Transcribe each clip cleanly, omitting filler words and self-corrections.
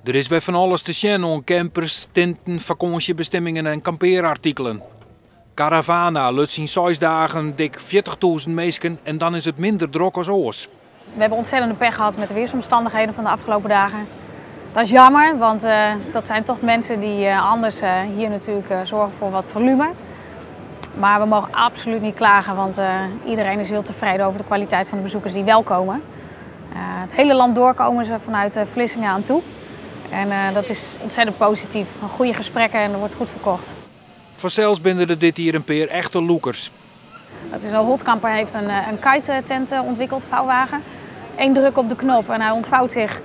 Der is wer fan alles te sjen oan campers, tinten, fakânsjebestimmingen en kampearartikelen. Caravana luts yn 6 dagen dik 40.000 minsken en dan is it minder drok as oars. We hebben ontzettende pech gehad met de weersomstandigheden van de afgelopen dagen. Dat is jammer, want dat zijn toch mensen die anders hier natuurlijk zorgen voor wat volume. Maar we mogen absoluut niet klagen, want iedereen is heel tevreden over de kwaliteit van de bezoekers die wel komen. Het hele land door komen ze vanuit Vlissingen aan toe. En dat is ontzettend positief. Goede gesprekken en er wordt goed verkocht. Fansels binne der dit jier in pear echte lûkers. Het is een Holtkamper heeft een kite-tent ontwikkeld, vouwwagen. Eén druk op de knop en hij ontvouwt zich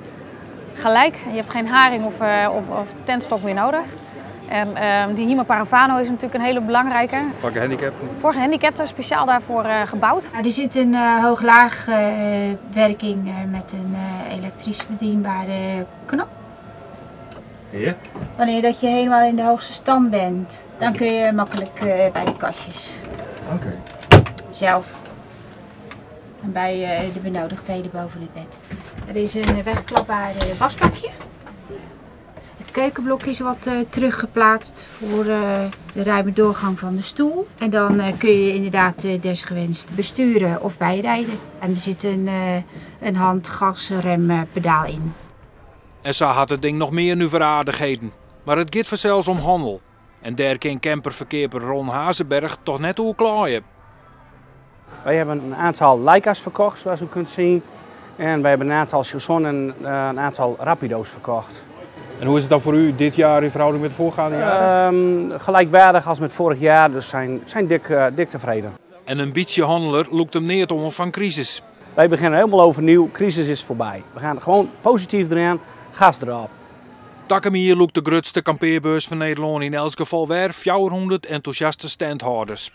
gelijk. Je hebt geen haring of tentstok meer nodig. En die Hymer Paravano is natuurlijk een hele belangrijke. Voor gehandicapten? Voor gehandicapten, speciaal daarvoor gebouwd. Er zit een hoog-laag werking met een elektrisch bedienbare knop. Ja. Wanneer dat je helemaal in de hoogste stand bent, dan kun je makkelijk bij de kastjes. Zelf. En bij de benodigdheden boven het bed. Er is een wegklapbaar wasbakje. Het keukenblok is wat teruggeplaatst voor de ruime doorgang van de stoel. En dan kun je inderdaad desgewenst besturen of bijrijden. En er zit een handgasrempedaal in. En zo had het ding nog meer nuveraardigheden. Maar het gaat vanzelfs om handel. En daar kan camperverkeerper Ron Hazenberg toch net hoe klaaien. Wij hebben een aantal Leica's verkocht, zoals u kunt zien. En wij hebben een aantal Chausson en een aantal Rapido's verkocht. En hoe is het dan voor u dit jaar in verhouding met het voorgaande jaar? Gelijkwaardig als met vorig jaar, dus zijn dik tevreden. En een beetje handelaar loopt hem neer om van crisis. Wij beginnen helemaal overnieuw, crisis is voorbij. We gaan gewoon positief eraan, gas erop. Takom jier lûkt de grutste kampearbeurs fan Nederlân yn elts gefal wer 400 enthousiaste standhâlders.